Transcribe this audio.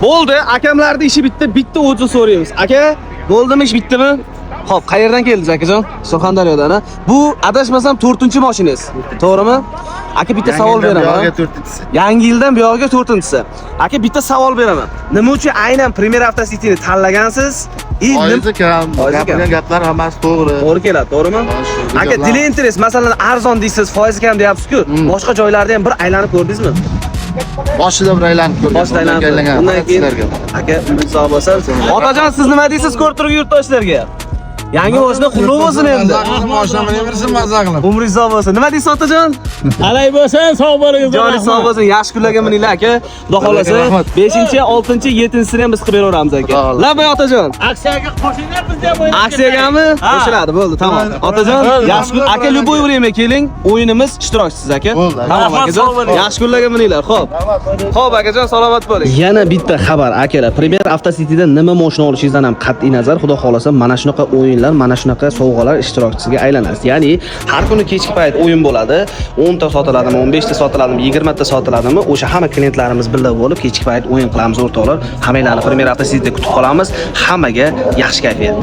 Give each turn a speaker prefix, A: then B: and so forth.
A: Bo'ldi, akamlarni ishi bitta, bitta o'zi so'raymiz. Aka, bo'ldimi, ish bitdimi? Xo'p, qayerdan keldingiz, akajon? Surxondaryodan, a? Bu adashmasam 4-mashinangiz. To'g'rimi? Aka, bitta savol beraman.
B: To'rtinchisi.
A: Yangi yildan buyog'iga 4-inchisi. Aka, bitta savol beraman. Nima uchun aynan Premier Avtocityni tanlagansiz? И
B: Foizi kam,
A: Foizi kam.
B: Gapirgan gaplar hammasi to'g'ri.
A: To'g'ri keladi, to'g'rimi?
B: Shu
A: Aka,
B: gaplar-
A: для интерес, masalan, arzon deysiz, foizi kam deyapsiz-ku. Boshqa joylarda ham bir aylanib ko'rdingizmi?
B: Boshida bir aylanib ko'rgan.
A: Boshida aylanib
B: aylangan.
A: Undan keyin
B: Sizlarga.
A: Aka, umringiz sog' bo'lsin. Otajon, siz nima deysiz ko'rib turgan yurtdoshlarga? Yangi mashina qutlug' bo'lsin endi.
C: Mashina minaversin, maza qilib.
A: Umringiz sog' bo'lsin. Nima deysiz, otajon?
D: Alay bo'lsin, sog' bo'ling.
A: Joningiz sog' bo'lsin. Yaxshi kunlarga mininglar, aka. Xudo xolasa
B: Rahmat.
A: 5-chi, 6-chi, 7-chisini ham biz qilib beraveramiz, aka.
B: Xudo xohlasa.
A: Labay, otajon.
D: Aksiyaga qo'shinglar, biz ham o'ynab.
A: Aksiyagami?
D: Ha.
A: Qo'shiladi, bo'ldi, tamom. Otajon, yaxshi kun. Aka, любой время keling, o'yinimiz ishtirokchisiz, aka.
B: Bo'ldi, aka.
A: Tamom,
D: Rahmat,
A: akajon.
D: sog' bo'ling.
A: Yaxshi kunlarga mininglar. Xo'p. Xo'p, akajon, salomat bo'ling. Yana bitta xabar, akalar. Premier Avtocityda nima mashina olishingizdan ham qat'iy nazar, xudo xolasa, mana shunaqa o'yinlar, mana shunaqa sovg'alar ishtirokchisiga aylanasiz. Ya'ni har kuni kechki payt o'yin bo'ladi. 10 ta sotiladimi, 15 ta sotiladimi, 20 ta sotiladimi, o'sha hamma klientlarimiz birga bo'lib kechki payt o'yin qilamiz, o'rtoqlar. Hammanglarni Premier Avtocityda kutib qolamiz. Hammaga yaxshi kayfiyat.